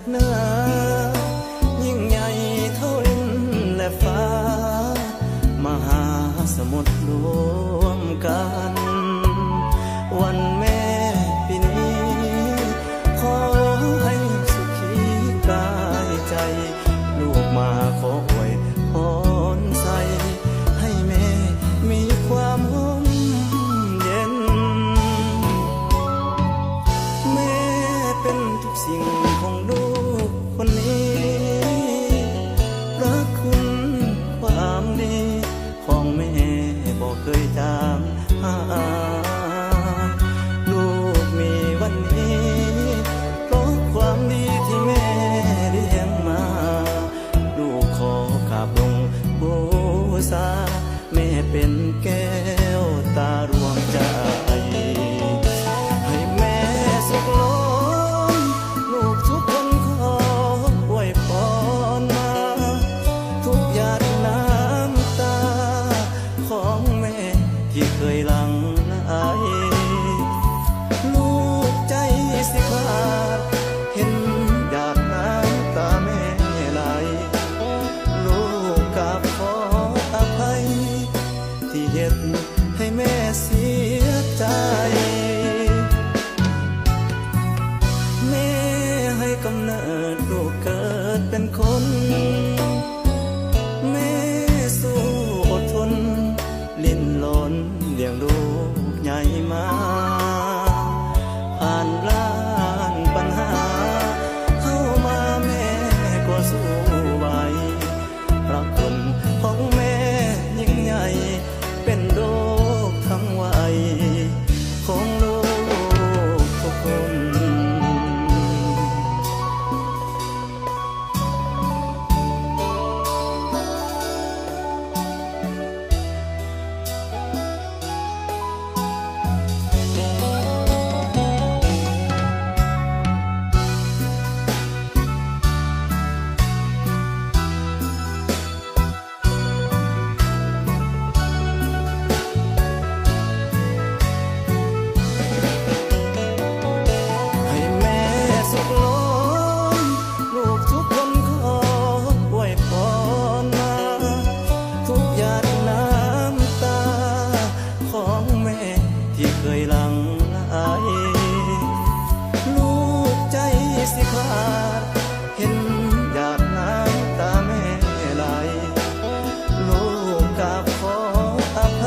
ກໜ້າ ຍິ່ງໃຫຍ່ເທົ່າດິນ ແລະ ຟ້າ ມະຫາສະໝຸດລວມກັນ. ວັນແມ່ປີນີ້ ຂໍໃຫ້ສຸຂີກາຍໃຈ, ລູກມາຂໍອວຍພອນໃສ່ ໃຫ້ແມ່ມີຄວາມຮົ່ມເຢັນ. ແມ່ເປັນທຸກສິ່ງຂອງລູກຄົນນີ້, ພະຄຸນຄວາມດີຂອງແມ່ບໍ່ເຄີຍຈາງຫາຍ. ລູກມີວັນນີ້ ເພາະຄວາມດີທີ່ແມ່ລ້ຽງມາ. ລູກຂໍກາບລົງບູຊາ, ແມ່ເປັນແກ້ວຕາດວງໃຈ. ໃຫ້ແມ່ສຸກລ້ນ, ລູກທຸກຄົນຂໍອວຍພອນມາ. ທຸກຫຍາດນ້ຳຕາຂອງແມ່ທີ່ເຄີຍຫຼັ່ງໄຫຼ, ລູກໃຈຊິຂາດ ເຫັນຢາດນ້ຳຕາແມ່ໄຫຼ. ລູກກາບຂໍອະໄພ ທີ່ເຮັດໃຫ້ແມ່ເສຍໃຈ. ແມ່ໃຫ້ກຳເນີດລູກເກີດເປັນຄົນ, ແມ່ສູ້ອົດທົນ ລິ້ນລົນລ້ຽງລູກໃຫຍ່ມາ. ຜ່ານລ້ານບັນຫາເຂົ້າມາ ແມ່ກໍສູ້ໄຫວ. ພະຄຸນຂອງແມ່ຍິ່ງໃຫຍ່ ເປັນໂລກທັງໄວ ຂອງລູກທຸກຄົນ. ໃຫ້ແມ່ສຸກລົງ ລູກທຸກຄົນຂໍອວຍພອນມາ. ທຸກຫຍາດນ້ຳຕາຂອງແມ່ທີ່ເຄີຍຫຼັ່ງໄຫຼ, ລູກໃຈຊິຂາດ ເຫັນຢາດນ້ຳຕາແມ່ໄຫຼ. ລູກກາບຂໍອະໄພ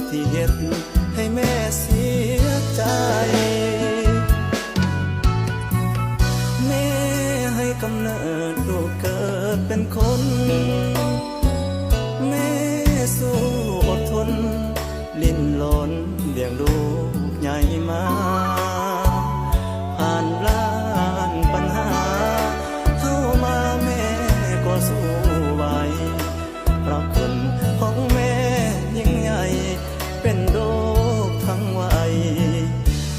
ທີ່ເຮັດໃຫ້ແມ່ເສຍໃຈ. ແມ່ໃຫ້ກຳເນີດລູກເກີດເປັນຄົນ, ແມ່ສູ້ອົດທົນ ລິ້ນລົນລ້ຽງລູກໃຫຍ່ມາ. ຜ່ານລ້ານບັນຫາເຂົ້າມາ ແມ່ກໍສູ້ໄຫວ. ພະຄຸນຂອງແມ່ຍິ່ງໃຫຍ່ ເປັນໂລກທັງໄວ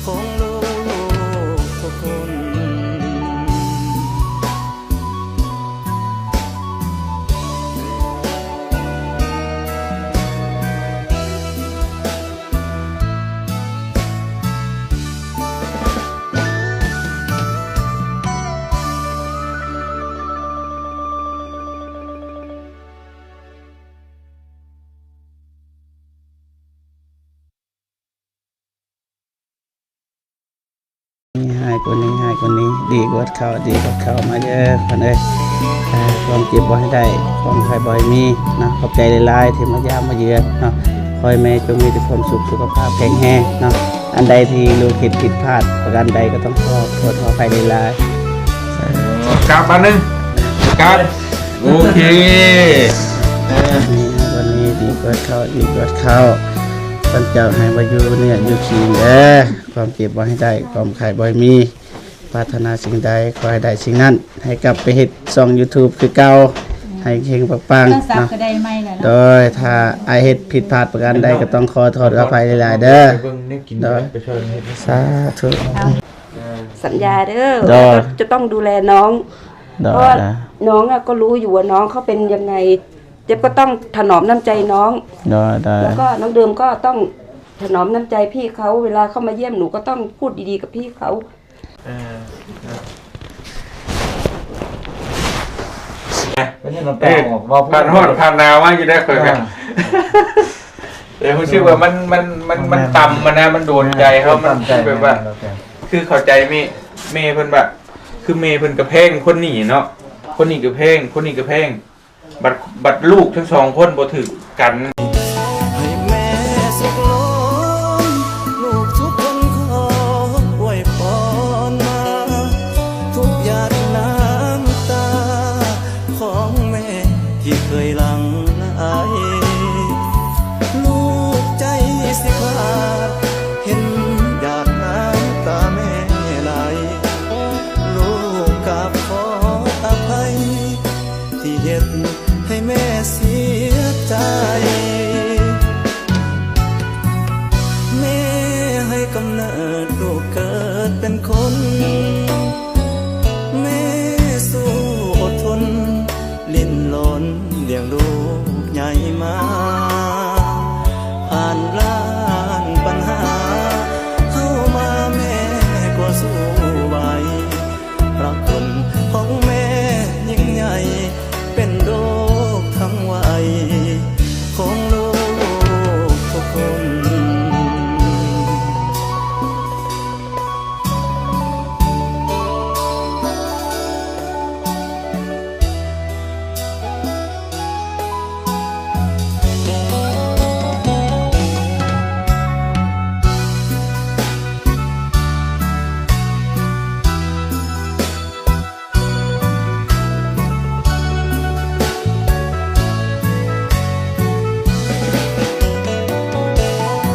ຂອງລູກທຸກຄົນ. ມີຮ້າຍກວ່ານີ້ ຮ້າຍກວ່ານີ້ ດີກວ່າເກົ່າ ດີກວ່າເກົ່າ ມາເດີເພິ່ນເອີຍ. ອ່າ ຄວາມເຈັບບໍ່ໃຫ້ໄດ້ ຄວາມໄຂ້ບໍ່ໃຫ້ມີເນາະ. ຂອບໃຈຫຼາຍໆ ທີ່ມາຢາມມາເຢືອນເນາະ. ຂໍໃຫ້ແມ່ຈົ່ງມີແຕ່ຄວາມສຸກ ສຸຂະພາບແຂງແຮງເນາະ. ອັນໃດທີ່ລູກເຮັດຜິດພາດປະການໃດ ກໍຕ້ອງຂໍໂທດຂໍອະໄພຫຼາຍໆ. ກາບບາດໜຶ່ງ ກາບ ໂອເຄ ເອີ ນີ້ ວັນນີ້ດີກວ່າເກົ່າ ດີກວ່າເກົ່າ. ທ່ານເຈົ້າໃຫ້ມາຢູ່ເໜືອຢູ່ຄີງເດີ. ຄວາມເຈັບບໍ່ໃຫ້ໄດ້ ຄວາມໄຂ້ບໍ່ໃຫ້ມີ. ປາດຖະໜາສິ່ງໃດ ຂໍໃຫ້ໄດ້ສິ່ງນັ້ນ. ໃຫ້ກັບໄປເຮັດຊ່ອງຢູທູບຄືເກົ່າ ໃຫ້ເຮັງປັງໆ ເນາະ. ໂດຍ ຖ້າອ້າຍເຮັດຜິດພາດປະການໃດ ກໍຕ້ອງຂໍໂທດຂໍອະໄພຫຼາຍໆເດີ. ໂດຍ ສາທຸ. ສັນຍາເດີ ໂດຍ ວ່າຈະຕ້ອງດູແລນ້ອງ ໂດຍ ເພາະວ່າ ໂດຍ ນ້ອງອະກໍຮູ້ຢູ່ວ່ານ້ອງເຂົາເປັນຍັງໄງ ເຈັບກໍຕ້ອງຖະໜອມນ້ຳໃຈນ້ອງ ໂດຍ ໂດຍ ແລ້ວກໍນ້ອງເດີມກໍຕ້ອງຖະໜອມນ້ຳໃຈພີ່ເຂົາ ເວລາເຂົາມາຢ້ຽມໜູກໍຕ້ອງພູດດີໆກັບພີ່ເຂົາ. ເອີ ເອີ ເອີ ກໍຍັງນ້ຳຕາອອກ ເວົ້າ ຜ່ານຮ້ອນຜ່ານໜາວມາຢູ່ໄດ໋ຂ້ອຍກໍ ອ່າ ແຕ່ຮູ້ສຶກວ່າມັນ ມັນ ມັນ ມັນ ມັນຕ່ຳຫັ້ນນະ ມັນໂດນໃຈເຮົາ ມັນຄືແບບວ່າ ແມ່ນ ແມ່ນ ຄືເຂົ້າໃຈແມ່ ແມ່ເພິ່ນວ່າ ຄືແມ່ເພິ່ນກໍແພງຄົນນີ້ເນາະ ຄົນນີ້ກໍແພງ ຄົນນີ້ກໍແພງ ບັດ ບັດລູກທັງສອງຄົນບໍ່ຖືກກັນ ໃຫ້ແມ່ສຸກລົງ ລູກທຸກຄົນຂໍອວຍພອນມາ ທຸກຫຍາດນ້ຳຕາຂອງແມ່ທີ່ເຄີຍຫຼັ່ງໄຫຼ ລູກໃຈຊິຂາດ ເຫັນຫຍາດນ້ຳຕາແມ່ໄຫຼ ລູກກາບຂໍອະໄພ ທີ່ເຮັດໃຫ້ແມ່ເສຍໃຈ ແມ່ໃຫ້ກຳເນີດລູກເກີດເປັນຄົນ ແມ່ສູ້ອົດທົນ ດີ້ນລົນລ້ຽງລູກໃຫຍ່ມາ ຜ່ານລ້ານບັນຫາ ເຮົາມາແມ່ກໍສູ້ໄຫວ ພະຄຸນຂອງແມ່ຍິ່ງໃຫຍ່ ເປັນໂລກທັງໄວ ຂອງລູກທຸກຄົນ.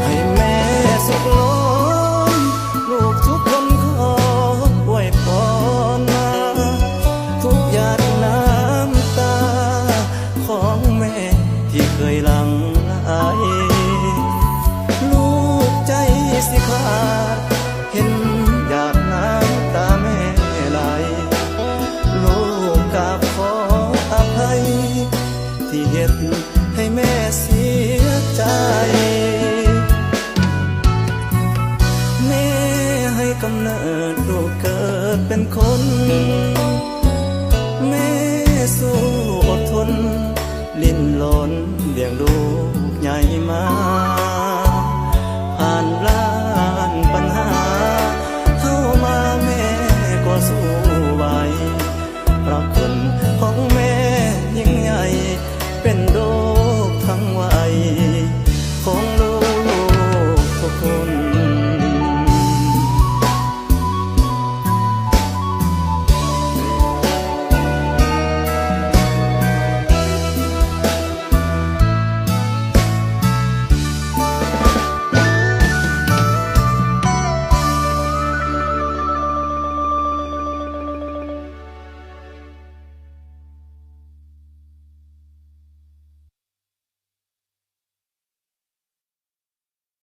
ໃຫ້ແມ່ສຸກລົງ ລູກທຸກຄົນຂໍອວຍພອນມາ ທຸກຫຍາດນ້ຳຕາຂອງແມ່ທີ່ເຄີຍຫຼັ່ງໄຫຼ ລູກໃຈຊິຂາດ ເຫັນຫຍາດນ້ຳຕາແມ່ໄຫຼ ລູກກາບຂໍອະໄພ ທີ່ເຮັດໃຫ້ແມ່ເສຍໃຈ ແມ່ໃຫ້ກຳເນີດລູກເກີດເປັນຄົນ ແມ່ສູ້ອົດທົນ ດີ້ນລົນລ້ຽງລູກໃຫຍ່ມາ